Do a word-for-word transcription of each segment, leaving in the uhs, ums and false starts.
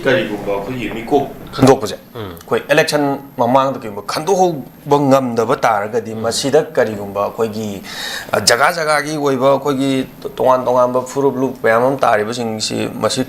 ꯀꯔꯤꯒꯨꯝꯕ ꯑꯩꯈꯣꯏꯒꯤ ꯃꯤꯀꯣꯛ ꯈꯟꯗꯣꯛꯄꯁꯦ, ꯑꯩꯈꯣꯏ ꯏꯂꯦꯛꯁꯟ ꯃꯃꯥꯡꯗ ꯀꯩꯒꯨꯝꯕ ꯈꯟꯗꯣꯛꯍꯧꯕ ꯉꯝꯗꯕ ꯇꯥꯔꯒꯗꯤ, ꯃꯁꯤꯗ ꯀꯔꯤꯒꯨꯝꯕ ꯑꯩꯈꯣꯏꯒꯤ, ꯑ, ꯖꯒꯥ ꯖꯒꯥꯒꯤ ꯑꯣꯏꯕ ꯑꯩꯈꯣꯏꯒꯤ ꯇꯣꯉꯥꯟ ꯇꯣꯉꯥꯟꯕ ꯐꯨꯔꯨꯞ ꯂꯨꯞ ꯃꯌꯥꯝ ꯑꯃ ꯇꯥꯔꯤꯕꯁꯤꯡꯁꯤ, ꯃꯁꯤ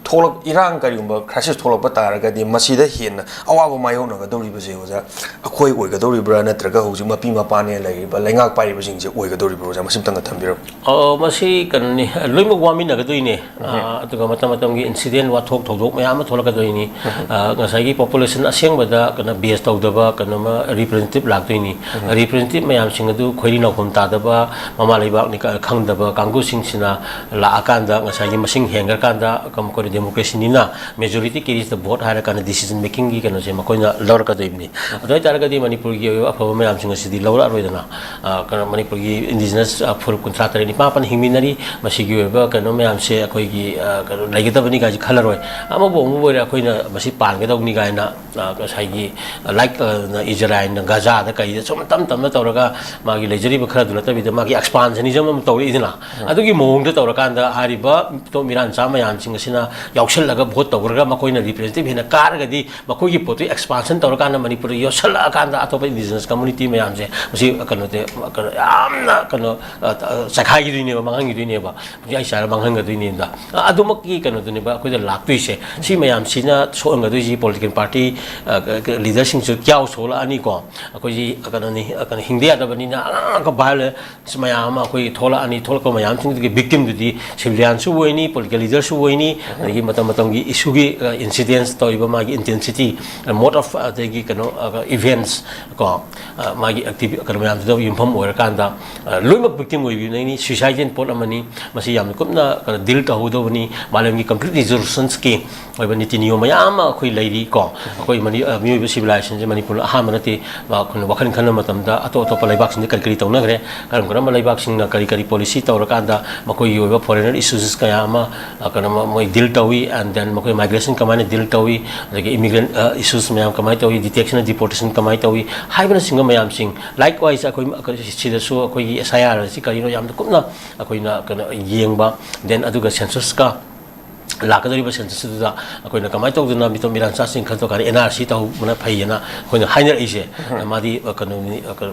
ꯊꯣꯛꯂꯛ-, ꯏꯔꯥꯡ ꯀꯔꯤꯒꯨꯝꯕ crisis ꯊꯣꯛꯂꯛꯄ ꯇꯥꯔꯒꯗꯤ, ꯃꯁꯤꯗ ꯍꯦꯟꯅ ꯑꯋꯥꯕ ꯃꯥꯌꯣꯛꯅꯒꯗꯧꯔꯤꯕꯁꯦ, ꯑꯣꯖꯥ, ꯑꯩꯈꯣꯏ ꯑꯣꯏꯒꯗꯧꯔꯤꯕ꯭ꯔꯥ, ꯅꯠꯇ꯭ꯔꯒ ꯍꯧꯖꯤꯛ ꯃꯄꯤ ꯃꯄꯥꯅꯦ ꯂꯩꯔꯤꯕ ꯂꯩꯉꯥꯛ ꯄꯥꯏꯔꯤꯕꯁꯤꯡꯁꯦ ꯑꯣꯏꯒꯗꯧꯔꯤꯕ꯭ꯔꯥ, ꯑꯣꯖꯥ? ꯃꯁꯤꯝꯇꯪꯒ ꯊꯝꯕꯤꯔꯝꯃꯨ꯫ ꯑ, ꯃꯁꯤ ꯀꯩꯅꯣꯅꯤ, ꯂꯣꯏꯅꯃꯛ ꯋꯥꯃꯤꯟꯅꯒꯗꯣꯏꯅꯦ꯫ ꯑ, ꯑꯗꯨꯒ ꯃꯇꯝ ꯃꯇꯝꯒꯤ incident, ꯋꯥꯊꯣꯛ ꯊꯧꯗꯣꯛ ꯃꯌꯥꯝ ꯑꯃ ꯊꯣꯛꯂꯛꯀꯗꯣꯏꯅꯤ꯫ ꯑ, ꯉꯁꯥꯏꯒꯤ population ꯑꯁꯦꯡꯕꯗ ꯀꯩꯅꯣ base ꯇꯧꯗꯕ ꯀꯩꯅꯣꯃ representative ꯂꯥꯛꯇꯣꯏꯅꯤ꯫ Representative ꯃꯌꯥꯝꯁꯤꯡ ꯑꯗꯨ ꯈꯣꯏꯔꯤ ꯅꯥꯎꯐꯝ ꯇꯥꯗꯕ, ꯃꯃꯥ ꯂꯩꯕꯥꯛꯅꯤ ꯀ-, ꯈꯪꯗꯕ ꯀꯥꯡꯕꯨꯁꯤꯡꯁꯤꯅ ꯂꯥꯛꯑꯀꯥꯟꯗ, ꯉꯁꯥꯏꯒꯤ ꯃꯁꯤꯡ ꯍꯦꯟꯒ꯭ꯔꯀꯥꯟꯗ, ꯀ-, ꯃꯈꯣꯏꯅ democracyꯅꯤꯅ majority carries the vote ꯍꯥꯏꯔꯀꯥꯟꯗ decision makingꯒꯤ ꯀꯩꯅꯣꯁꯦ ꯃꯈꯣꯏꯅ ꯂꯧꯔꯛꯀꯗꯣꯏꯕꯅꯤ꯫ ꯑꯗꯨ ꯑꯣꯏꯇꯥꯔꯒꯗꯤ ꯃꯅꯤꯄꯨꯔꯒꯤ ꯑꯣꯏꯕ ꯑꯐꯕ ꯃꯌꯥꯝꯁꯤꯡ ꯑꯁꯤꯗꯤ ꯂꯧꯔꯛꯑꯔꯣꯏꯗꯅ꯫ ꯑ, ꯀꯩꯅꯣ, ꯃꯅꯤꯄꯨꯔꯒꯤ indigenous, ꯑ, ꯐꯨꯔꯨꯞ ꯀꯨꯟꯊ꯭ꯔꯥ ꯇꯔꯦꯠ ꯅꯤꯄꯥꯜ ꯃꯥꯄꯟ ꯍꯤꯡꯃꯤꯟꯅꯔꯤ, ꯃꯁꯤꯒꯤ ꯑꯣꯏꯕ ꯀꯩꯅꯣ ꯃꯌꯥꯝꯁꯦ ꯑꯩꯈꯣꯏꯒꯤ, ꯑ, ꯀꯩꯅꯣ, ꯂꯩꯒꯗꯕꯅꯤ ꯀꯥꯏꯁꯦ ꯈꯜꯂꯔꯣꯏ꯫ ꯑꯃꯕꯨ ꯑꯃꯕꯨ ꯑꯣꯏꯔꯦ, ꯑꯩꯈꯣꯏꯅ ꯃꯁꯤ ꯄꯥꯟꯒꯗꯧꯅꯤ ꯀꯥꯏꯅ, ꯑ, ꯉꯁꯥꯏꯒꯤ, ꯑ, like, ꯑ, ꯏꯖꯔꯥꯏꯜꯅ ꯒꯖꯥꯗ ꯀꯩꯗ ꯁꯨꯝ ꯇꯝ ꯇꯝꯅ ꯇꯧꯔꯒ ꯃꯥꯒꯤ ꯂꯩꯖꯔꯤꯕ ꯈꯔꯗꯨ ꯅꯠꯇꯕꯤꯗ ꯃꯥꯒꯤ expansionism ꯑꯃ ꯇꯧꯔꯛꯏꯗꯅ, ꯑꯗꯨꯒꯤ ꯃꯑꯣꯡꯗ ꯇꯧꯔꯀꯥꯟꯗ ꯍꯥꯏꯔꯤꯕ ꯃꯤꯇꯣꯞ ꯃꯤꯔꯥꯟꯆꯥ ꯃꯌꯥꯝꯁꯤꯡ ꯑꯁꯤꯅ ꯌꯥꯎꯁꯜꯂꯒ vote ꯇꯧꯈ꯭ꯔꯒ ꯃꯈꯣꯏꯅ representative ꯍꯦꯟꯅ ꯀꯥꯔꯒꯗꯤ ꯃꯈꯣꯏꯒꯤ ꯄꯣꯠꯇꯨ expansion ꯇꯧꯔꯀꯥꯟꯗ ꯃꯅꯤꯄꯨꯔꯗ ꯌꯣꯠꯁꯜꯂꯛꯑꯀꯥꯟꯗ ꯑꯇꯣꯞꯄ indigenous community ꯃꯌꯥꯝꯁꯦ ꯃꯁꯤ ꯀꯩꯅꯣꯗꯤ, ꯀꯩꯅꯣ, ꯌꯥꯝꯅ ꯀꯩꯅꯣ, ꯑ, ꯑ, ꯆꯥꯏꯈꯥꯏꯈꯤꯗꯣꯏꯅꯦꯕ, ꯃꯥꯡꯍꯟꯈꯤꯗꯣꯏꯅꯦꯕ, ꯄꯨꯡꯆꯥꯏ ꯆꯥꯏꯔ ꯃꯥꯡꯍꯟꯒꯗꯣꯏꯅꯦꯕ꯫ ꯑ, ꯑꯗꯨꯃꯛꯀꯤ ꯀꯩꯅꯣꯗꯨꯅꯦꯕ ꯑꯩꯈꯣꯏꯗ ꯂꯥꯛꯇꯣꯏꯁꯦ꯫ ꯁꯤ ꯃꯌꯥꯝꯁꯤꯅ ꯁꯣꯛꯍꯟꯒꯗꯣꯏꯁꯤ political party, ꯑ, ꯀ-, ꯀ-, leaderꯁꯤꯡꯁꯨ ꯀ꯭ꯌꯥꯎ ꯁꯣꯛꯂꯛꯑꯅꯤꯀꯣ꯫ ꯑꯩꯈꯣꯏꯁꯤ, ꯑ, ꯀꯩꯅꯣꯅꯤ, ꯑ, ꯀꯩꯅꯣ, ꯍꯤꯡꯗ ꯌꯥꯗꯕꯅꯤꯅ ꯑꯉꯥꯡ ꯑꯉꯥꯡ violence ꯃꯌꯥꯝ ꯑꯃ ꯑꯩꯈꯣꯏꯒꯤ ꯊꯣꯛꯂꯛꯑꯅꯤ꯫ ꯊꯣꯛꯂꯛꯄ ꯃꯌꯥꯝꯁꯤꯡꯗꯨꯒꯤ victimꯗꯨꯗꯤ civilianꯁꯨ ꯑꯣꯏꯅꯤ, political leaderꯁꯨ ꯑꯣꯏꯅꯤ, ꯑꯗꯒꯤ ꯃꯇꯝ ꯃꯇꯝꯒꯤ issueꯒꯤ, ꯑ, incidents ꯇꯧꯔꯤꯕ ꯃꯥꯒꯤ intensity, mode of, ꯑꯗꯒꯤ ꯀꯩꯅꯣ, ꯑ, events ꯀꯣ, ꯑ, ꯃꯥꯒꯤ activi-, ꯀꯩꯅꯣ ꯃꯌꯥꯝꯗꯨꯗ ꯌꯨꯝꯐꯝ ꯑꯣꯏꯔꯀꯥꯟꯗ, ꯑ, ꯂꯣꯏꯅꯃꯛ victim ꯑꯣꯏꯕꯤꯅꯩꯅꯤ꯫ Suicidꯅ ꯄꯣꯠ ꯑꯃꯅꯤ, ꯃꯁꯤ ꯌꯥꯝꯅ ꯀꯨꯞꯅ, ꯑ, deal ꯇꯧꯍꯧꯗꯧꯕꯅꯤ꯫ ꯃꯥꯂꯦꯝꯒꯤ complete resolutionsꯀꯤ ꯑꯣꯏꯕ ꯅꯤꯇꯤ ꯅꯤꯌꯣꯝ ꯃꯌꯥꯝ ꯑꯃ ꯑꯩꯈꯣꯏ ꯂꯩꯔꯤ ꯀꯣ꯫ ꯑꯩꯈꯣꯏ ꯃꯅꯤ-, ꯑ, ꯃꯤꯑꯣꯏꯕ civilizationꯁꯦ ꯃꯅꯤꯄꯨꯔ ꯑꯍꯥꯟꯕ ꯅꯠꯇꯦ꯫ ꯑꯩꯈꯣꯏꯅ ꯋꯥꯈꯜ ꯈꯟꯕ ꯃꯇꯝꯗ ꯑꯇꯣꯞ ꯑꯇꯣꯞꯄ ꯂꯩꯕꯥꯛꯁꯤꯡꯗ ꯀꯔꯤ ꯀꯔꯤ ꯇꯧꯅꯈ꯭ꯔꯦ, ꯀꯔꯝ ꯀꯔꯝꯕ ꯂꯩꯕꯥꯛꯁꯤꯡꯅ ꯀꯔꯤ ꯀꯔꯤ policy ꯇꯧꯔꯀꯥꯟꯗ ꯃꯈꯣꯏꯒꯤ ꯑꯣꯏꯕ foreigner issues ꯀꯌꯥ ꯑꯃ, ꯑ, ꯀꯩꯅꯣ, ꯃ-, ꯃꯣꯏ deal ꯇꯧꯏ, and then ꯃꯈꯣꯏ migration ꯀꯃꯥꯏꯅ deal ꯇꯧꯏ, ꯑꯗꯒꯤ immigrant, ꯑ, issues ꯃꯌꯥꯝ ꯀꯃꯥꯏꯅ ꯇꯧꯏ, detection, deportation ꯀꯃꯥꯏꯅ ꯇꯧꯏ ꯍꯥꯏꯕꯅꯆꯤꯡꯕ ꯃꯌꯥꯝꯁꯤꯡ꯫ Likewise ꯑꯩꯈꯣꯏ, ꯑꯩꯈꯣꯏ ꯁꯤꯗꯁꯨ ꯑꯩꯈꯣꯏꯒꯤ S I R ꯑꯁꯤ ꯀꯔꯤꯅꯣ ꯌꯥꯝꯅ ꯀꯨꯞꯅ ꯑꯩꯈꯣꯏꯅ ꯀꯩꯅꯣ ꯌꯦꯡꯕ, then ꯑꯗꯨꯒ censusꯀ ꯂꯥꯛꯀꯗꯧꯔꯤꯕ ꯁꯦꯟꯁꯁꯇꯨꯗ ꯑꯩꯈꯣꯏꯅ ꯀꯃꯥꯏꯅ ꯇꯧꯗꯅ ꯃꯤꯇꯣꯞ ꯃꯤꯔꯥꯟ ꯆꯥꯁꯤꯡ ꯈꯟꯗꯣꯛꯀꯥꯟꯗ ꯑꯦꯟ ꯑꯥꯔ ꯁꯤ ꯇꯧꯍꯧꯕꯅ ꯐꯩꯌꯦꯅ ꯑꯩꯈꯣꯏꯅ ꯍꯥꯏꯅꯔꯛꯏꯁꯦ꯫ ꯃꯥꯗꯤ, ꯑ, ꯀꯩꯅꯣꯅꯤ, ꯑ, ꯀ-,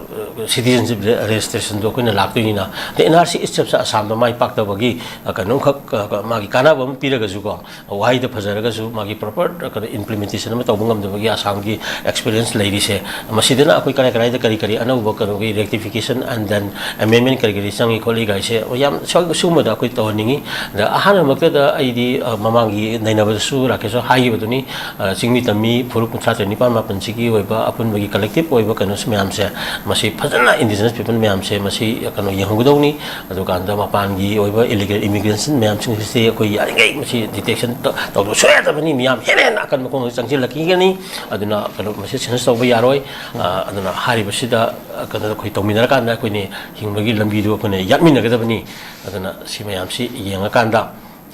ꯑ, ꯁꯤꯇꯤꯖꯦꯟꯁꯤꯞ ꯔꯦ-, ꯔꯦꯖꯤꯁꯇ꯭ꯔꯦꯁꯟꯗꯣ ꯑꯩꯈꯣꯏꯅ ꯂꯥꯛꯇꯣꯏꯅꯤꯅ꯫ ꯑꯗꯩ ꯑꯦꯟ ꯑꯥꯔ ꯁꯤ ꯏꯁꯇꯦꯞꯁꯦ ꯑꯁꯥꯝꯗ ꯃꯥꯏ ꯄꯥꯛꯇꯕꯒꯤ, ꯑ, ꯀꯩꯅꯣꯝꯈꯛ, ꯑ, ꯀ-, ꯃꯥꯒꯤ ꯀꯥꯟꯅꯕ ꯑꯃ ꯄꯤꯔꯒꯁꯨꯀꯣ, ꯋꯥꯍꯩꯗ ꯐꯖꯔꯒꯁꯨ ꯃꯥꯒꯤ ꯄ꯭ꯔꯣꯄꯔ, ꯑ, ꯀꯩꯅꯣ, ꯏꯝꯄ꯭ꯂꯤꯃꯦꯟꯇꯦꯁꯟ ꯑꯃ ꯇꯧꯕ ꯉꯝꯗꯕꯒꯤ ꯑꯁꯥꯝꯒꯤ ꯑꯦꯛꯁꯄꯤꯔꯤꯌꯦꯟꯁ ꯂꯩꯔꯤꯁꯦ꯫ ꯃꯁꯤꯗꯅ ꯑꯩꯈꯣꯏ ꯀꯔꯥꯏ ꯀꯔꯥꯏꯗ ꯀꯔꯤ ꯀꯔꯤ ꯑꯅꯧꯕ ꯀꯩꯅꯣꯒꯤ rectification and then amendment ꯀꯔꯤ ꯀꯔꯤ ꯆꯪꯉꯤ ꯈꯣꯠꯂꯤ ꯒꯥꯏꯁꯦ ꯌꯥꯝ ꯁ-, ꯁꯤꯒꯨꯝꯕꯗ ꯑꯩꯈꯣꯏ ꯇꯧꯍꯟꯅꯤꯡꯉꯤ꯫ ꯑꯗ ꯑꯍꯥꯟꯕꯃꯛꯇꯗ ꯑꯩꯗꯤ, ꯑ, ꯃꯃꯥꯡꯒꯤ ꯅꯩꯅꯕꯗꯁꯨ ꯔꯥꯀꯦꯁꯁꯨ ꯍꯥꯏꯈꯤꯕꯗꯨꯅꯤ, ꯑ, ꯆꯤꯡꯃꯤ ꯇꯝꯃꯤ ꯐꯨꯔꯨꯞ ꯀꯨꯟꯊ꯭ꯔꯥ ꯇꯔꯦꯠ ꯅꯤꯄꯥꯟ ꯃꯥꯄꯟꯁꯤꯒꯤ ꯑꯣꯏꯕ ꯑꯄꯨꯟꯕꯒꯤ ꯀꯂꯦꯛꯇꯤꯞ ꯑꯣꯏꯕ ꯀꯩꯅꯣꯁꯤ ꯃꯌꯥꯝꯁꯦ, ꯃꯁꯤ ꯐꯖꯅ ꯏꯟꯗꯤꯖꯤꯅꯁ ꯄꯤꯄꯜ ꯃꯌꯥꯝꯁꯦ ꯃꯁꯤ ꯀꯩꯅꯣ ꯌꯦꯡꯍꯧꯒꯗꯧꯅꯤ꯫ ꯑꯗꯨꯀꯥꯟꯗ ꯃꯄꯥꯟꯒꯤ ꯑꯣꯏꯕ ꯏꯂꯤꯒꯦꯜ ꯏꯃꯤꯒ꯭ꯔꯦꯁꯟ ꯃꯌꯥꯝꯁꯤꯡꯁꯤ ꯑꯩꯈꯣꯏ ꯌꯥꯔꯤꯉꯩ ꯃꯁꯤ ꯗꯤꯇꯦꯛꯁꯟ ꯇꯧ-, ꯇꯧꯗꯕ ꯁꯨꯡꯌꯥ ꯌꯥꯗꯕꯅꯤ꯫ ꯃꯤꯌꯥꯝ ꯍꯦꯟꯅ ꯍꯦꯟꯅ ꯑꯀꯟꯕ ꯈꯣꯡꯖꯪ ꯆꯪꯁꯤꯜꯂꯛꯈꯤꯒꯅꯤ꯫ ꯑꯗꯨꯅ ꯀꯩꯅꯣ ꯃꯁꯤ ꯁꯦꯟꯁꯁ ꯇꯧꯕ ꯌꯥꯔꯣꯏ꯫ ꯑ, ꯑꯗꯨꯅ ꯍꯥꯏꯔꯤꯕꯁꯤꯗ, ꯑ, ꯀꯩꯅꯣꯗ ꯑꯩꯈꯣꯏ ꯇꯧꯃꯤꯟꯅꯔꯀꯥꯟꯗ ꯑꯩꯈꯣꯏꯅ ꯍꯤꯡꯕꯒꯤ ꯂꯝꯕꯤꯗꯨ ꯑꯩꯈꯣꯏꯅ ꯌꯥꯠꯃꯤꯟꯅꯒꯗꯕꯅꯤ꯫ ꯑꯗꯨꯅ ꯁꯤ ꯃꯌꯥꯝꯁꯤ ꯌꯦꯡꯉꯀꯥꯟꯗ,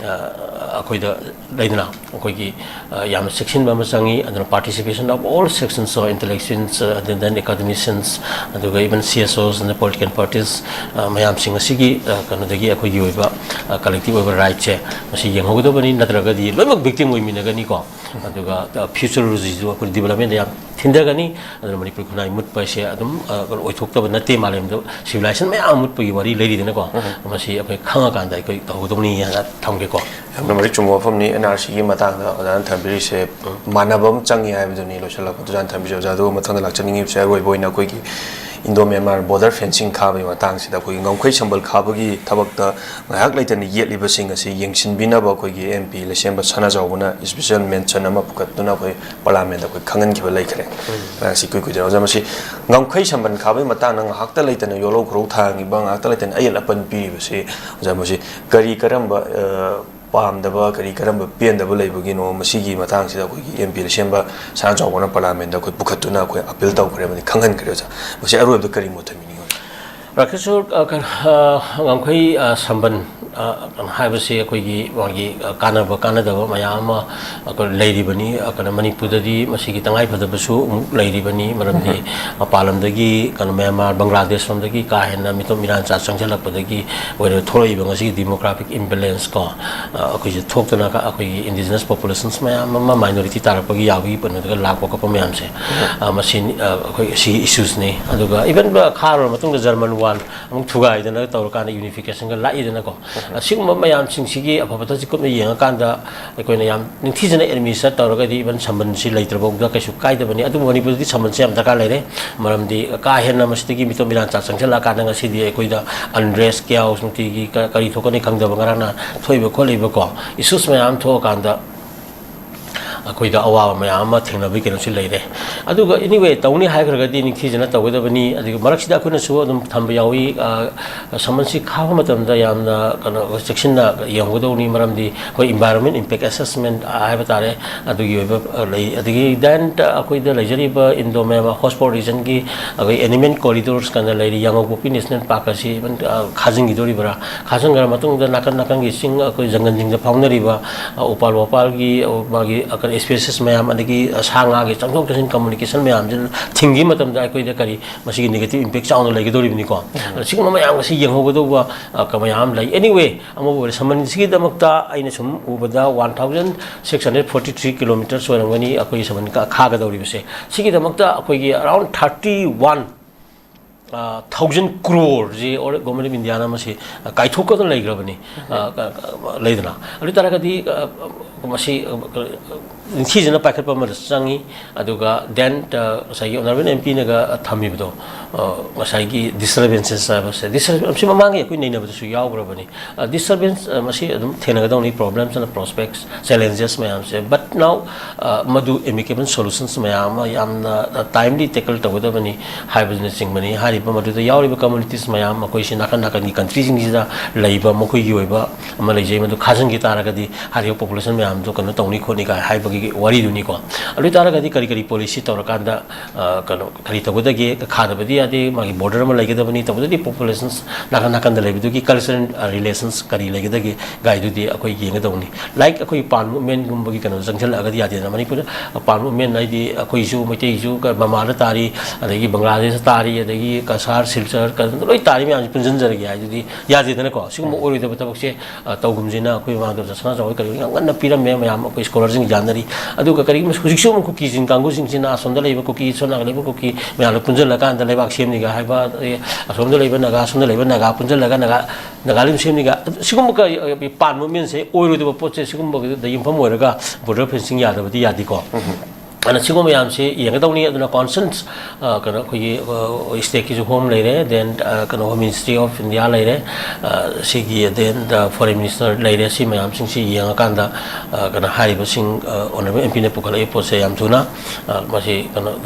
ꯑ, ꯑꯩꯈꯣꯏꯗ ꯂꯩꯗꯅ ꯑꯩꯈꯣꯏꯒꯤ, ꯑ, ꯌꯥꯝꯅ ꯆꯦꯛꯁꯤꯟꯕ ꯑꯃ ꯆꯪꯉꯤ꯫ ꯑꯗꯨꯅ participation of all sections of intellectuals, uh, and then academicians, ꯑꯗꯨꯒ even C S Os and political parties, ꯑ, ꯃꯌꯥꯝꯁꯤꯡ ꯑꯁꯤꯒꯤ, ꯑ, ꯀꯩꯅꯣꯗꯒꯤ ꯑꯩꯈꯣꯏꯒꯤ ꯑꯣꯏꯕ, ꯑ, ꯀꯂꯦꯛꯇꯤꯞ ꯑꯣꯏꯕ ꯔꯥꯏꯠꯁꯦ ꯃꯁꯤ ꯌꯦꯡꯍꯧꯒꯗꯕꯅꯤ꯫ ꯅꯠꯇ꯭ꯔꯒꯗꯤ ꯂꯣꯏꯅꯃꯛ ꯚꯤꯛꯇꯤꯝ ꯑꯣꯏꯃꯤꯟꯅꯒꯅꯤꯀꯣ꯫ ꯑꯗꯨꯒ, ꯑ, ꯐ꯭ꯌꯨꯆꯔꯁꯤꯁꯨ ꯑꯩꯈꯣꯏ ꯗꯤꯕꯂꯞꯃꯦꯟꯗ ꯌꯥꯝ ꯊꯤꯟꯊꯒꯅꯤ꯫ ꯑꯗꯨꯅ ꯃꯅꯤꯄꯨꯔ ꯈꯨꯟꯅꯥꯏ ꯃꯨꯠꯄ ꯍꯥꯏꯁꯦ ꯑꯗꯨꯝ, ꯑ, ꯑꯣꯏꯊꯣꯛꯇꯕ ꯅꯠꯇꯦ꯫ ꯃꯥꯂꯦꯝꯗ ꯁꯤꯚꯤꯂꯥꯏꯖꯦꯁꯟ ꯃꯌꯥꯝ ꯑꯃ ꯃꯨꯠꯄꯒꯤ ꯋꯥꯔꯤ ꯂꯩꯔꯤꯗꯅꯀꯣ꯫ ꯃꯁꯤ ꯑꯩꯈꯣꯏ ꯈꯪꯉꯀꯥꯟꯗ ꯑꯩꯈꯣꯏ ꯇꯧꯍꯧꯗꯧꯅꯤ ꯍꯥꯏꯅ ꯊꯝꯒꯦꯀꯣ꯫ ꯌꯥꯝꯅ ꯃꯔꯤꯛ ꯆꯨꯝꯕ ꯋꯥꯐꯝꯅꯤ꯫ N R C ꯒꯤ ꯃꯇꯥꯡꯗ ꯑꯣꯖꯥꯅ ꯊꯝꯕꯤꯔꯤꯁꯦ ꯃꯥꯟꯅꯕ ꯑꯃ ꯆꯪꯉꯤ ꯍꯥꯏꯕꯗꯨꯅꯤ꯫ ꯂꯣꯏꯁꯤꯜꯂꯛꯄꯗ ꯑꯣꯖꯥꯅ ꯊꯝꯕꯤꯔꯤꯁꯦ꯫ ꯑꯣꯖꯥ, ꯑꯗꯨꯒ ꯃꯊꯪꯗ ꯂꯥꯛꯆꯅꯤꯡꯉꯤꯕꯁꯦ ꯑꯔꯣꯏꯕ ꯑꯣꯏꯅ ꯑꯩꯈꯣꯏꯒꯤ Indo Myanmar border fencing ꯈꯥꯕꯒꯤ ꯃꯇꯥꯡꯁꯤꯗ ꯑꯩꯈꯣꯏꯒꯤ ꯉꯝꯈꯩ ꯁꯝꯕꯜ ꯈꯥꯕꯒꯤ ꯊꯕꯛꯇ ꯉꯥꯏꯍꯥꯛ ꯂꯩꯇꯅ ꯌꯦꯠꯂꯤꯕꯁꯤꯡ ꯑꯁꯤ ꯌꯦꯡꯁꯤꯟꯕꯤꯅꯕ ꯑꯩꯈꯣꯏꯒꯤ M P ꯂꯩꯁꯦꯝꯕ ꯁꯅꯥꯖꯥꯎꯕꯅ special mention ꯑꯃ ꯄꯨꯈꯠꯇꯨꯅ ꯑꯩꯈꯣꯏ parliament ꯗ ꯑꯩꯈꯣꯏ ꯈꯪꯍꯟꯈꯤꯕ ꯂꯩꯈ꯭ꯔꯦ꯫ ꯉꯁꯤ ꯏꯀꯨꯏ ꯀꯨꯏꯗꯅ ꯑꯣꯖꯥ, ꯃꯁꯤ ꯉꯝꯈꯩ ꯁꯝꯕꯜ ꯈꯥꯕꯒꯤ ꯃꯇꯥꯡꯗ ꯉꯥꯏꯍꯥꯛꯇ ꯂꯩꯇꯅ ꯌꯣꯜꯍꯧ ꯈꯣꯔꯧ ꯊꯥꯡꯉꯤꯕ, ꯉꯥꯏꯍꯥꯛꯇ ꯂꯩꯇꯅ ꯑꯌꯦꯠ ꯑꯄꯟ ꯄꯤꯔꯤꯕꯁꯤ ꯑꯣꯖꯥ, ꯃꯁꯤ ꯀꯔꯤ ꯀꯔꯝꯕ, ꯑ, ꯄꯥꯝꯗꯕ, ꯀꯔꯤ ꯀꯔꯝꯕ ꯄꯦꯟꯗꯕ ꯂꯩꯕꯒꯤꯅꯣ? ꯃꯁꯤꯒꯤ ꯃꯇꯥꯡꯁꯤꯗ ꯑꯩꯈꯣꯏꯒꯤ M P ꯂꯩꯁꯦꯝꯕ ꯁꯅꯥꯖꯥꯎꯕꯅ parliament ꯗ ꯑꯩꯈꯣꯏ ꯄꯨꯈꯠꯇꯨꯅ ꯑꯩꯈꯣꯏ appeal ꯇꯧꯈ꯭ꯔꯦ ꯑꯃꯗꯤ ꯈꯪꯍꯟꯈ꯭ꯔꯦ ꯑꯣꯖꯥ꯫ ꯃꯁꯤ ꯑꯔꯣꯏꯕꯗ ꯀꯔꯤ ꯃꯣꯠ ꯊꯝꯕꯤꯅꯤꯡꯉꯤ ꯑꯣꯖꯥ? ꯄ꯭ꯔꯣꯐꯦꯁꯣꯔ, ꯑ, ꯀꯩꯅꯣ, ꯑ, ꯉꯝꯈꯩ, ꯑ, ꯁꯝꯕꯟ, ꯑ, ꯀꯩꯅꯣ ꯍꯥꯏꯕꯁꯤ ꯑꯩꯈꯣꯏꯒꯤ ꯃꯥꯒꯤ, ꯑ, ꯀꯥꯟꯅꯕ ꯀꯥꯟꯅꯗꯕ ꯃꯌꯥꯝ ꯑꯃ, ꯑ, ꯀꯩꯅꯣ ꯂꯩꯔꯤꯕꯅꯤ꯫ ꯑ, ꯀꯩꯅꯣ ꯃꯅꯤꯄꯨꯔꯗꯗꯤ ꯃꯁꯤꯒꯤ ꯇꯉꯥꯏꯐꯗꯕꯁꯨ ꯑꯃꯨꯛ ꯂꯩꯔꯤꯕꯅꯤ, ꯃꯔꯝꯗꯤ ꯃꯄꯥꯟ ꯂꯝꯗꯒꯤ, ꯀꯩꯅꯣ, ꯃ꯭ꯌꯥꯟꯃꯥꯔ, ꯕꯪꯒ꯭ꯂꯥꯗꯦꯁ ꯂꯣꯝꯗꯒꯤ ꯀꯥ ꯍꯦꯟꯅ ꯃꯤꯇꯣꯞ ꯃꯤꯔꯥꯟ ꯆꯥ ꯆꯪꯁꯤꯜꯂꯛꯄꯗꯒꯤ ꯑꯣꯏꯔꯒ ꯊꯣꯛꯂꯛꯏꯕ ꯉꯁꯤꯒꯤ demographic imbalance ꯀꯣ, ꯑ, ꯑꯩꯈꯣꯏꯁꯦ ꯊꯣꯛꯇꯅ ꯑꯩꯈꯣꯏꯒꯤ indigenous populations ꯃꯌꯥꯝ ꯑꯃ minority ꯇꯥꯔꯛꯄꯒꯤ ꯌꯥꯕꯒꯤ ꯀꯩꯅꯣꯗꯒ ꯂꯥꯛꯄ ꯈꯣꯠꯄ ꯃꯌꯥꯝꯁꯦ, ꯑ, ꯃꯁꯤ, ꯑ, ꯑꯩꯈꯣꯏ ꯁꯤꯒꯤ issues ꯅꯤ꯫ ꯑꯗꯨꯒ even ꯈꯥꯔꯕ ꯃꯇꯨꯡꯗ German wall ꯑꯃꯨꯛ ꯊꯨꯒꯥꯏꯗꯅ ꯇꯧꯔꯀꯥꯟꯗ unification ꯒ ꯂꯥꯛꯏꯗꯅꯀꯣ꯫ ꯑꯁꯤꯒꯨꯝꯕ ꯃꯌꯥꯝꯁꯤꯡꯁꯤꯒꯤ ꯑꯐ ꯐꯠꯇꯁꯤ ꯀꯨꯞꯅ ꯌꯦꯡꯉꯀꯥꯟꯗ ꯑꯩꯈꯣꯏꯅ ꯌꯥꯝ ꯅꯤꯡꯊꯤꯖꯅ administer ꯇꯧꯔꯒꯗꯤ even ꯁꯝꯕꯟꯁꯤ ꯂꯩꯇ꯭ꯔꯐꯥꯎꯗ ꯀꯩꯁꯨ ꯀꯥꯏꯗꯕꯅꯤ꯫ ꯑꯗꯨꯕꯨ ꯃꯅꯤꯄꯨꯔꯗꯗꯤ ꯁꯝꯕꯟꯁꯤ ꯌꯥꯝ ꯗꯔꯀꯥꯔ ꯂꯩꯔꯦ꯫ ꯃꯔꯝꯗꯤ ꯀꯥ ꯍꯦꯟꯅ ꯃꯁꯤꯗꯒꯤ ꯃꯤꯇꯣꯞ ꯃꯤꯔꯥꯟ ꯆꯥ ꯆꯪꯁꯤꯜꯂꯛꯑꯀꯥꯟꯗ ꯉꯁꯤꯗꯤ ꯑꯩꯈꯣꯏꯗ unrest chaos ꯅꯨꯡꯇꯤꯒꯤ ꯀ-, ꯀꯔꯤ ꯊꯣꯛꯀꯅꯤ ꯈꯪꯗꯕ, ꯉꯔꯥꯡꯅ ꯊꯣꯛꯏꯕ ꯈꯣꯠꯂꯤꯕꯀꯣ issues ꯃꯌꯥꯝ ꯊꯣꯛꯑꯀꯥꯟꯗ ꯑꯩꯈꯣꯏꯗ ꯑꯋꯥꯕ ꯃꯌꯥꯝ ꯑꯃ ꯊꯦꯡꯅꯕꯒꯤ ꯀꯩꯅꯣꯁꯤ ꯂꯩꯔꯦ꯫ ꯑꯗꯨꯒ anyway, ꯇꯧꯅꯤ ꯍꯥꯏꯈ꯭ꯔꯒꯗꯤ ꯅꯤꯡꯊꯤꯖꯅ ꯇꯧꯒꯗꯕꯅꯤ꯫ ꯑꯗꯨꯒ ꯃꯔꯛꯁꯤꯗ ꯑꯩꯈꯣꯏꯅꯁꯨ ꯑꯗꯨꯝ ꯊꯝꯕ ꯌꯥꯎꯏ꯫ ꯑ, ꯁꯝꯕꯟꯁꯤ ꯈꯥꯕ ꯃꯇꯝꯗ ꯌꯥꯝꯅ ꯀꯩꯅꯣ, ꯆꯦꯛꯁꯤꯟꯅ ꯌꯦꯡꯍꯧꯒꯗꯧꯅꯤ, ꯃꯔꯝꯗꯤ ꯑꯩꯈꯣꯏ environment impact assessment ꯍꯥꯏꯕ ꯇꯥꯔꯦ, ꯑꯗꯨꯒꯤ ꯑꯣꯏꯕ, ꯑ, ꯂꯩ꯫ ꯑꯗꯒꯤ then ꯑꯩꯈꯣꯏꯗ ꯂꯩꯖꯔꯤꯕ Indo Myanmar hotspot region ꯒꯤ ꯑꯩꯈꯣꯏ animal corridors ꯀꯥꯏꯅ ꯂꯩꯔꯤ꯫ ꯌꯥꯡꯉꯧꯄꯣꯛꯄꯤ National Park ꯑꯁꯤ even, ꯑ, ꯈꯥꯖꯤꯟꯈꯤꯗꯣꯔꯤꯕ꯭ꯔꯥ? ꯈꯥꯖꯤꯟꯈ꯭ꯔ ꯃꯇꯨꯡꯗ ꯅꯥꯀꯟ ꯅꯥꯀꯟꯒꯤ ꯆꯤꯡ, ꯑꯩꯈꯣꯏ ꯖꯪꯒꯜꯁꯤꯡꯗ ꯐꯥꯎꯅꯔꯤꯕ, ꯑ, ꯎꯄꯥꯜ ꯋꯥꯄꯥꯜꯒꯤ, ꯑ, ꯃꯥꯒꯤ, ꯑ, ꯀꯩꯅꯣ, species ꯃꯌꯥꯝ, ꯑꯗꯒꯤ, ꯑ, ꯁꯥ ꯉꯥꯒꯤ ꯆꯪꯊꯣꯛ ꯆꯪꯁꯤꯟ communication ꯃꯌꯥꯝꯁꯤ ꯊꯤꯡꯈꯤꯕ ꯃꯇꯝꯗ ꯑꯩꯈꯣꯏꯗ ꯀꯔꯤ ꯃꯁꯤꯒꯤ negative impact ꯆꯥꯎꯅ ꯂꯩꯒꯗꯧꯔꯤꯕꯅꯤꯀꯣ꯫ ꯑꯗ ꯁꯤꯒꯨꯝꯕ ꯃꯌꯥꯝ ꯑꯁꯤ ꯌꯦꯡꯍꯧꯒꯗꯧꯕ, ꯑ, ꯀ-, ꯃꯌꯥꯝ ꯂꯩ꯫ Anyway, ꯑꯃꯕꯨ ꯑꯣꯏꯔꯦ, ꯁꯝꯕꯟꯁꯤꯒꯤꯗꯃꯛꯇ ꯑꯩꯅ ꯁꯨꯝ ꯎꯕꯗ one thousand six hundred forty three kilometers ꯑꯣꯏꯔꯝꯒꯅꯤ ꯑꯩꯈꯣꯏꯒꯤ ꯁꯝꯕꯟ ꯀ-, ꯈꯥꯒꯗꯧꯔꯤꯕꯁꯦ꯫ ꯁꯤꯒꯤꯗꯃꯛꯇ ꯑꯩꯈꯣꯏꯒꯤ around thirty one, ꯑ, thousand crore ꯁꯤ already Government of India ꯅ ꯃꯁꯤ, ꯑ, ꯀꯥꯏꯊꯣꯛꯀꯗꯅ ꯂꯩꯈ꯭ꯔꯕꯅꯤ꯫ ꯑ, ꯀ-, ꯀ-, ꯂꯩꯗꯅ꯫ ꯑꯗꯨ ꯑꯣꯏ ꯇꯥꯔꯒꯗꯤ, ꯑ, ꯃꯁꯤ, ꯑ, ꯅꯤꯡꯊꯤꯖꯅ ꯄꯥꯏꯈꯠꯄ ꯑꯃ ꯆꯪꯉꯤ꯫ ꯑꯗꯨꯒ then, ꯑ, ꯉꯁꯥꯏꯒꯤ Honourable M P ꯅꯒ ꯊꯝꯃꯤꯕꯗꯣ, ꯑ, ꯉꯁꯥꯏꯒꯤ disturbances ꯍꯥꯏꯕꯁꯦ, disturbance ꯁꯤ ꯃꯃꯥꯡꯒꯤ ꯑꯩꯈꯣꯏ ꯅꯩꯅꯕꯗꯁꯨ ꯌꯥꯎꯈ꯭ꯔꯕꯅꯤ꯫ ꯑ, disturbance, ꯑ, ꯃꯁꯤ ꯑꯗꯨꯝ ꯊꯦꯡꯅꯒꯗꯧꯅꯤ, problems and prospects, challenges ꯃꯌꯥꯝꯁꯦ꯫ But now, ꯑ, ꯃꯗꯨ amicable solutions ꯃꯌꯥꯝ ꯑꯃ ꯌꯥꯝꯅ, ꯑ, timely tackle ꯇꯧꯒꯗꯕꯅꯤ ꯍꯥꯏꯕꯅꯆꯤꯡꯕꯅꯤ꯫ ꯍꯥꯏꯔꯤꯕ ꯂꯩꯕ, ꯃꯗꯨꯗ ꯌꯥꯎꯔꯤꯕ communities ꯃꯌꯥꯝ, ꯃꯈꯣꯏꯁꯤ ꯅꯥꯀꯟ ꯅꯥꯀꯟꯒꯤ countryꯁꯤꯡꯁꯤꯗ ꯂꯩꯕ, ꯃꯈꯣꯏꯒꯤ ꯑꯣꯏꯕ ꯑꯃ ꯂꯩꯖꯩ, ꯃꯗꯨ ꯈꯥꯖꯤꯟꯈꯤ ꯇꯥꯔꯒꯗꯤ ꯍꯥꯏꯔꯤꯕ population ꯃꯌꯥꯝꯗꯣ ꯀꯩꯅꯣ ꯇꯧꯅꯤ ꯈꯣꯠꯅꯤ ꯀꯥꯏ ꯍꯥꯏꯕꯒꯤ ꯋꯥꯔꯤꯗꯨꯅꯤꯀꯣ꯫ ꯑꯗꯨ ꯑꯣꯏꯇꯥꯔꯒꯗꯤ ꯀꯔꯤ ꯀꯔꯤ policy ꯇꯧꯔꯀꯥꯟꯗ, ꯑ, ꯀꯩꯅꯣ, ꯀꯔꯤ ꯇꯧꯒꯗꯒꯦ? ꯈꯥꯗꯕꯗꯤ ꯌꯥꯗꯦ, ꯃꯥꯒꯤ border ꯑꯃ ꯂꯩꯒꯗꯕꯅꯤ, ꯇꯧꯕꯗꯗꯤ populations ꯅꯥꯀꯟ ꯅꯥꯀꯟꯗ ꯂꯩꯕꯗꯨꯒꯤ cultural, ꯑ, relations ꯀꯔꯤ ꯂꯩꯒꯗꯒꯦ ꯒꯥꯏꯗꯨꯗꯤ ꯑꯩꯈꯣꯏ ꯌꯦꯡꯒꯗꯧꯅꯤ꯫ Like ꯑꯩꯈꯣꯏ pan movementꯒꯨꯝꯕꯒꯤ ꯀꯩꯅꯣ ꯆꯪꯁꯤꯜꯂꯛꯑꯒꯗꯤ ꯌꯥꯗꯦꯗꯅ꯫ ꯃꯅꯤꯄꯨꯔꯗ pan movement ꯍꯥꯏꯗꯤ ꯑꯩꯈꯣꯏꯁꯨ, ꯃꯩꯇꯩꯁꯨ, ꯃꯃꯥꯗ ꯇꯥꯔꯤ, ꯑꯗꯒꯤ ꯕꯪꯒ꯭ꯂꯥꯗꯦꯁꯇ ꯇꯥꯔꯤ, ꯑꯗꯒꯤ ꯀꯁꯥꯔ, ꯁꯤꯜꯆꯔ, ꯀꯩꯅꯣ ꯂꯣꯏ ꯇꯥꯔꯤ ꯃꯌꯥꯝꯁꯦ ꯄꯨꯟꯁꯤꯟꯖꯔꯒꯦ ꯍꯥꯏꯗꯨꯗꯤ ꯌꯥꯗꯦꯗꯅꯀꯣ꯫ ꯁꯤꯒꯨꯝꯕ ꯑꯣꯏꯔꯣꯏꯗꯕ ꯊꯕꯛꯁꯦ, ꯑ, ꯇꯧꯒꯨꯝꯁꯤꯅ ꯑꯩꯈꯣꯏ ꯃꯃꯥꯡꯗ ꯁꯅꯥꯖꯥꯎ ꯍꯣꯏ ꯀꯔꯤ ꯌꯥꯝ ꯉꯟꯅ ꯄꯤꯔꯝꯃꯦ, ꯃꯌꯥꯝ ꯑꯩꯈꯣꯏ scholarꯁꯤꯡ ꯌꯥꯅꯔꯤ꯫ ꯑꯗꯨꯒ ꯀꯔꯤꯒꯨꯝꯕ ꯍꯧꯖꯤꯛꯁꯨ ꯑꯃꯨꯛ ꯀꯨꯀꯤꯁꯤꯡ ꯀꯥꯡꯕꯨꯁꯤꯡꯁꯤꯅ ꯑꯁꯣꯝꯗ ꯂꯩꯕ ꯀꯨꯀꯤ, ꯁꯣꯝ ꯅꯥꯀꯟꯗ ꯂꯩꯕ ꯀꯨꯀꯤ ꯃꯌꯥꯝꯗꯣ ꯄꯨꯟꯁꯤꯜꯂꯀꯥꯟꯗ ꯂꯩꯕꯥꯛ ꯁꯦꯝꯅꯤꯒ ꯍꯥꯏꯕ, ꯑꯗꯒꯤ ꯑꯁꯣꯝꯗ ꯂꯩꯕ ꯅꯥꯒꯥ, ꯁꯣꯝꯗ ꯂꯩꯕ ꯅꯥꯒꯥ ꯄꯨꯟꯁꯤꯜꯂꯒ ꯅꯥꯒꯥ, ꯅꯥꯒꯥꯂꯦꯟ ꯁꯦꯝꯅꯤꯒ, ꯁꯤꯒꯨꯝꯕ ꯀ-, pan movementꯁꯦ ꯑꯣꯏꯔꯣꯏꯗꯕ ꯄꯣꯠꯁꯦ, ꯁꯤꯒꯨꯝꯕꯗ ꯌꯨꯝꯐꯝ ꯑꯣꯏꯔꯒ border fencing ꯌꯥꯗꯕꯗꯤ ꯌꯥꯗꯦꯀꯣ꯫ ꯑꯗꯨꯅ ꯁꯤꯒꯨꯝꯕ ꯃꯌꯥꯝꯁꯦ ꯌꯦꯡꯒꯗꯧꯅꯤ꯫ ꯑꯗꯨꯅ concerns, ꯑ, ꯀꯩꯅꯣ, ꯑꯩꯈꯣꯏꯒꯤ, ꯑ, stateꯀꯤꯁꯨ home ꯂꯩꯔꯦ, then, ꯑ, ꯀꯩꯅꯣ, Home Ministry of India ꯂꯩꯔꯦ, ꯑ, ꯁꯤꯒꯤ, then, ꯑ, Foreign Minister ꯂꯩꯔꯦ꯫ ꯁꯤ ꯃꯌꯥꯝꯁꯤꯡꯁꯤ ꯌꯦꯡꯉꯀꯥꯟꯗ, ꯑ, ꯀꯩꯅꯣ, ꯍꯥꯏꯔꯤꯕꯁꯤꯡ, ꯑ, Honourable MPꯅ ꯄꯨꯈꯠꯂꯛꯏ ꯄꯣꯠꯁꯦ ꯌꯥꯝ ꯊꯨꯅ, ꯑ, ꯃꯁꯤ ꯀꯩꯅꯣ,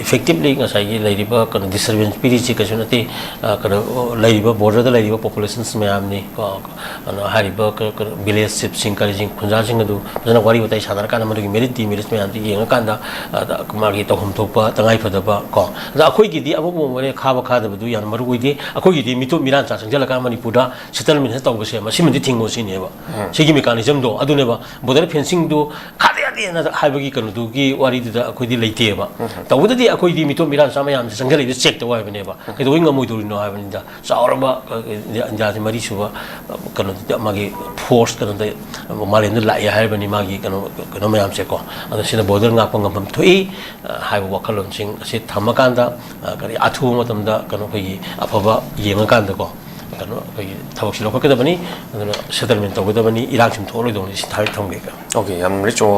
effectively ꯉꯁꯥꯏꯒꯤ ꯂꯩꯔꯤꯕ ꯀꯩꯅꯣ disturbance ꯄꯤꯔꯤꯁꯤ ꯀꯩꯁꯨ ꯅꯠꯇꯦ꯫ ꯑ, ꯀꯩꯅꯣ, ꯂꯩꯔꯤꯕ borderꯗ ꯂꯩꯔꯤꯕ populations ꯃꯌꯥꯝꯅꯤ ꯀꯣ꯫ ꯑꯗꯨꯅ ꯍꯥꯏꯔꯤꯕ ꯀ-, ꯀ-, village chiefꯁꯤꯡ ꯀꯔꯤꯁꯤꯡ ꯈꯨꯟꯖꯥꯁꯤꯡ ꯑꯗꯨ ꯐꯖꯅ ꯋꯥꯔꯤ ꯋꯥꯇꯥꯏ ꯁꯥꯟꯅꯔꯀꯥꯟꯗ ꯃꯗꯨꯒꯤ merit demeritꯁ ꯃꯌꯥꯝꯗꯨ ꯌꯦꯡꯉꯀꯥꯟꯗ, ꯑ, ꯃꯥꯒꯤ ꯇꯧꯐꯝ ꯊꯣꯛꯄ ꯇꯉꯥꯏ ꯐꯗꯕ ꯀꯣ꯫ ꯑꯗ ꯑꯩꯈꯣꯏꯒꯤꯗꯤ ꯑꯃꯕꯨ ꯑꯣꯏꯔꯦ ꯈꯥꯕ ꯈꯥꯗꯕꯗꯨ ꯌꯥꯝꯅ ꯃꯔꯨ ꯑꯣꯏꯗꯦ꯫ ꯑꯩꯈꯣꯏꯒꯤꯗꯤ ꯃꯤꯇꯣꯞ ꯃꯤꯔꯥꯟ ꯆꯥ ꯆꯪꯁꯤꯜꯂꯀꯥꯟꯗ ꯃꯅꯤꯄꯨꯔꯗ settlement ꯇꯧꯕꯁꯦ ꯃꯁꯤꯃꯗꯤ ꯊꯤꯡꯉꯣ ꯁꯤꯅꯦꯕ꯫ ꯁꯤꯒꯤ mechanismꯗꯣ ꯑꯗꯨꯅꯦꯕ꯫ Border fencingꯗꯨ ꯈꯥꯗ ꯌꯥꯗꯦꯅ ꯍꯥꯏꯕꯒꯤ ꯀꯩꯅꯣꯗꯨꯒꯤ ꯋꯥꯔꯤꯗꯨꯗ ꯑꯩꯈꯣꯏꯗꯤ ꯂꯩꯇꯦꯕ꯫ ꯇꯧꯕꯗꯗꯤ ꯑꯩꯈꯣꯏꯗꯤ ꯃꯤꯇꯣꯞ ꯃꯤꯔꯥꯟ ꯆꯥ ꯃꯌꯥꯝꯁꯦ ꯆꯪꯁꯤꯜꯂꯛꯏꯗꯣ check ꯇꯧ ꯍꯥꯏꯕꯅꯦꯕ꯫ ꯀꯩꯗꯧꯕꯩ ꯉꯝꯃꯣꯏꯗꯧꯔꯤꯅꯣ ꯍꯥꯏꯕꯅꯤꯗ꯫ ꯆꯥꯎꯔꯕ, ꯑ, ꯏꯟꯗꯤꯌꯥ, ꯏꯟꯗꯤꯌꯥꯁꯤ ꯃꯔꯤꯁꯨꯕ, ꯑ, ꯀꯩꯅꯣꯗ ꯃꯥꯒꯤ force ꯀꯩꯅꯣꯗ, ꯑ, ꯃꯥꯂꯦꯝꯗ ꯂꯥꯛꯑꯦ ꯍꯥꯏꯔꯕꯅꯤ ꯃꯥꯒꯤ ꯀꯩꯅꯣ, ꯀꯩꯅꯣ ꯃꯌꯥꯝꯁꯦꯀꯣ꯫ ꯑꯗꯣ ꯁꯤꯅ border ꯉꯥꯛꯄ ꯉꯝꯐꯝ ꯊꯣꯛꯏ, ꯑ, ꯍꯥꯏꯕ ꯋꯥꯈꯜꯂꯣꯟꯁꯤꯡ ꯑꯁꯤ ꯊꯝꯃꯀꯥꯟꯗ, ꯑ, ꯀꯔꯤ ꯑꯊꯨꯕ ꯃꯇꯝꯗ ꯀꯩꯅꯣ ꯑꯩꯈꯣꯏꯒꯤ ꯑꯐꯕ ꯌꯦꯡꯉꯀꯥꯟꯗꯀꯣ, ꯀꯩꯅꯣ ꯑꯩꯈꯣꯏꯒꯤ ꯊꯕꯛꯁꯤ ꯂꯧꯈꯠꯀꯗꯕꯅꯤ, ꯑꯗꯨꯅ settlement ꯇꯧꯒꯗꯕꯅꯤ, ꯏꯔꯥꯡ ꯁꯨꯝ ꯊꯣꯛꯑꯔꯣꯏꯗꯧꯕꯅꯤ꯫ ꯁꯤ ꯊꯝ-, ꯊꯝꯒꯦ꯫ Okay, ꯌꯥꯝ rich ꯑꯣꯏꯕ